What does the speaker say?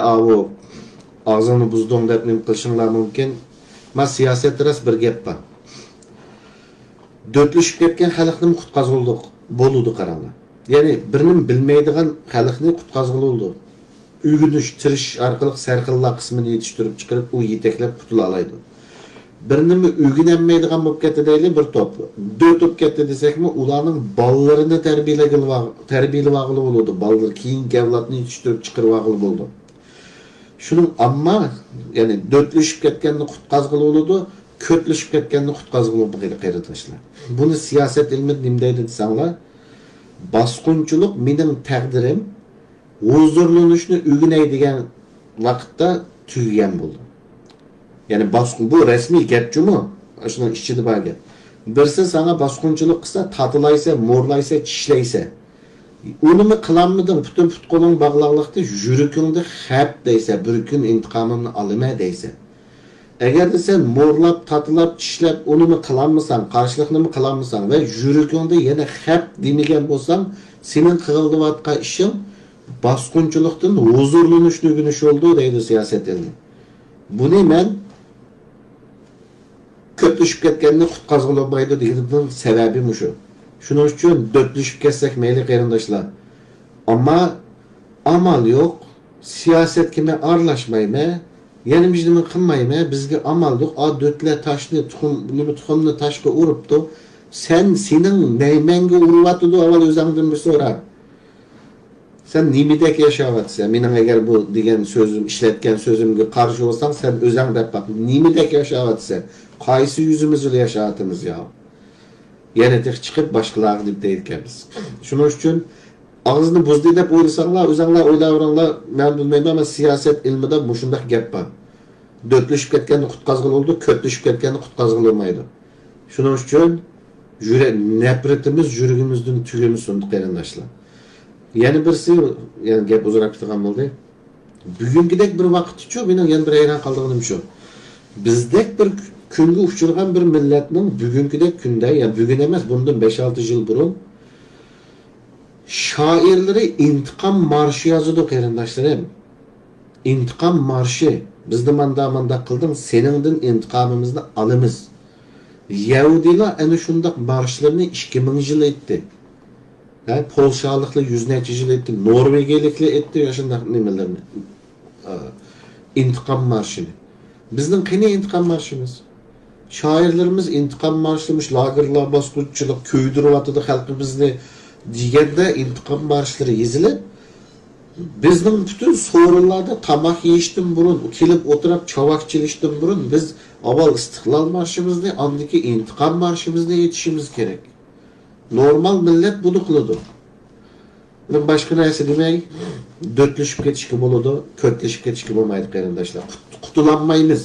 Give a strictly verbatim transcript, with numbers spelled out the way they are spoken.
ئاۋۇ ئاغزىڭنى بۇزدۇڭ دەپ نېمە قىلىشىڭلار مۇمكىن. ما سىياسەتتە راست بىر گەپ بار. دۆتلىشىپ كەتكەن خەلقنىمۇ قۇتقازغىلى بولىدۇ، قاراڭلار. يەنى بىر نېمە بىلمەيدىغان خەلقنى قۇتقازغىلى بولىدۇ. ئۆگىنىش، تىرىشىش ئارقىلىق سەرخىللار قىسمىنى يېتىشتۈرۈپ چىقىرىپ، ئۇ يېتەكلەپ قۇتۇلالايدۇ. بىر نېمە ئۆگىنەلمەيدىغان بولۇپ كەتتى دەيلى، بىر توپ. دۆت بولۇپ كەتتى دېسەكمۇ، ئۇلارنىڭ بالىلىرىنى تەربىيەلىگىلى-، تەربىيەلىۋالغىلى بولىدۇ. بالىلىرى، كېيىنكى ئەۋلادنى يېتىشتۈرۈپ چىقىرىۋالغىلى بولىدۇ. شۇنىڭ ئامما، يەنى دۆتلىشىپ كەتكەننى قۇتقازغىلى بولىدۇ، كۆتلىشىپ كەتكەننى قۇتقازغىلى بولمايدۇ، قېرىنداشلار. بۇنى سىياسەت ئىلمىدا نېمە دەيدۇ دېسەڭلار، باسقۇنچىلىق مېنىڭ تەقدىرىم، ھۇزۇرلىنىشنى ئۆگىنەي دېگەن ۋاقىتتا تۈگىگەن بولىدۇ. يەنى باسقۇن، بۇ رەسمىي گەپ جۇمۇ، شۇنىڭ ئىچىدە بار گەپ. بىرسى ساڭا باسقۇنچىلىق قىلسا، تاتىلايسەن، مورلايسەن، چىشلەيسەن. ئۇنىمۇ قىلالمىدىڭ، پۈتۈن پۇت-قولۇڭ باغلاقلىقتا، يۈرىكىڭدە خەپ دەيسەن، بىر كۈن ئىنتىقامىمنى ئالىمەن دەيسەن. ئەگەردە سەن مورلاپ، تاتىلاپ، چىشلەپ، ئۇنىمۇ قىلالمىساڭ، قارشىلىقنىمۇ قىلالمىساڭ ۋە يۈرىكىڭدە يەنە خەپ دېمىگەن بولساڭ، سېنىڭ قىلىۋاتقان ئىشىڭ باسقۇنچىلىقتىن ھۇزۇرلىنىشنى ئۆگىنىش بولىدۇ، دەيدۇ سىياسەت ئىلمى. بۇنى مەن كۆپلىشىپ كەتكەننى قۇتقازغىلى بولمايدۇ دېگىنىمنىڭ سەۋەبى مۇشۇ. شۇنىڭ ئۈچۈن دۆتلىشىپ كەتسەك مەيلى، قېرىنداشلار. ئەمما ئامال يوق. سىياسەتكە مەن ئارىلاشمايمەن. يەنە بىر نېمە قىلمايمەن. بىزگە ئامال يوق. ئا، دۆتلە تاشنى، تۇخۇم، نېمە، تۇخۇمنى تاشقا ئۇرۇپتۇ. سەن، سېنىڭ نەيمەڭگە ئۇرۇۋاتىدۇ، ئاۋۋال ئۆزۈڭدىن بىر سورا. سەن نېمىدەك ياشاۋاتىسەن؟ مېنىڭ ئەگەر بۇ دېگەن سۆزۈم، ئىشلەتكەن سۆزۈمگە قارشى بولساڭ، سەن ئۆزۈڭ دەپ باق. نېمىدەك ياشاۋاتىسەن؟ قايسى يۈزىمىز بىلەن ياشاۋاتىمىز يا؟ يەنە تېخى چىقىپ باشقىلارغا دەپ دەيدىكەنمىز. شۇنىڭ ئۈچۈن ئاغزىنى بۇزدى دەپ ئويلىساڭلار، ئۆزۈڭلار ئويلاۋېرىڭلار، مەن بىلمەيمەن، ئەمما سىياسەت ئىلمىدا مۇشۇنداق گەپ بار. دۆتلىشىپ كەتكەننى قۇتقازغىلى بولىدۇ، كۆتلىشىپ كەتكەننى قۇتقازغىلى بولمايدۇ. شۇنىڭ ئۈچۈن يۈرە-، نەپرىتىمىز يۈرىكىمىزدىن تۈگىمىسۇن، قېرىنداشلار. يەنە بىرسى، يەنە گەپ ئۇزىراپ كېتىدىغان بولدى. بۈگۈنكىدەك بىر ۋاقىتتىچۇ، مېنىڭ يەنە بىر ھەيران قالىدىغىنىم شۇ. بىزدەك بىر كۈنگە ئۇچرىغان بىر مىللەتنىڭ بۈگۈنكىدەك كۈندە، يا بۈگۈن ئەمەس، بۇندىن بەش-ئالتە يىل بۇرۇن شائىرلىرى ئىنتىقام مارشى يازىدۇ، قېرىنداشلىرىم. ئىنتىقام مارشى. بىزنى ماندا-ماندا قىلدىڭ، سېنىڭدىن ئىنتىقامىمىزنى ئالىمىز. يەھۇدىيلار ئەنە شۇنداق مارشلىرىنى ئىككى مىڭ يىل ئېيتتى. ھە، پولشالىقلار يۈز نەچچە يىل ئېيتتى، نورۋېگىيەلىكلەر ئېيتتى شۇنداق نېمىلەرنى. ئا، ئىنتىقام مارشىنى. بىزنىڭ قېنى ئىنتىقام مارشىمىز؟ شائىرلىرىمىز ئىنتىقام مارشلىرى، مۇشۇ لاگېرلار، باسقۇنچىلىق كۆيدۈرۈۋاتىدۇ خەلقىمىزنى دېگەندە ئىنتىقام مارشلىرى يېزىلىپ، بىزنىڭ پۈتۈن سورۇنلاردا تاماق يېيىشتىن بۇرۇن، كېلىپ ئولتۇرۇپ چاۋاك چېلىشتىن بۇرۇن بىز ئاۋۋال ئىستىقلال مارشىمىزنى، ئاندىن كېيىن ئىنتىقام مارشىمىزنى ئېيتىشىمىز كېرەك. نورمال مىللەت بۇنى قىلىدۇ. بۇنىڭ باشقا نەرسە دېمەي، دۆتلىشىپ كېتىشكە بولىدۇ، كۆتلىشىپ كېتىشكە بولمايدۇ، قېرىنداشلار. قۇت-، قۇتۇلالمايمىز.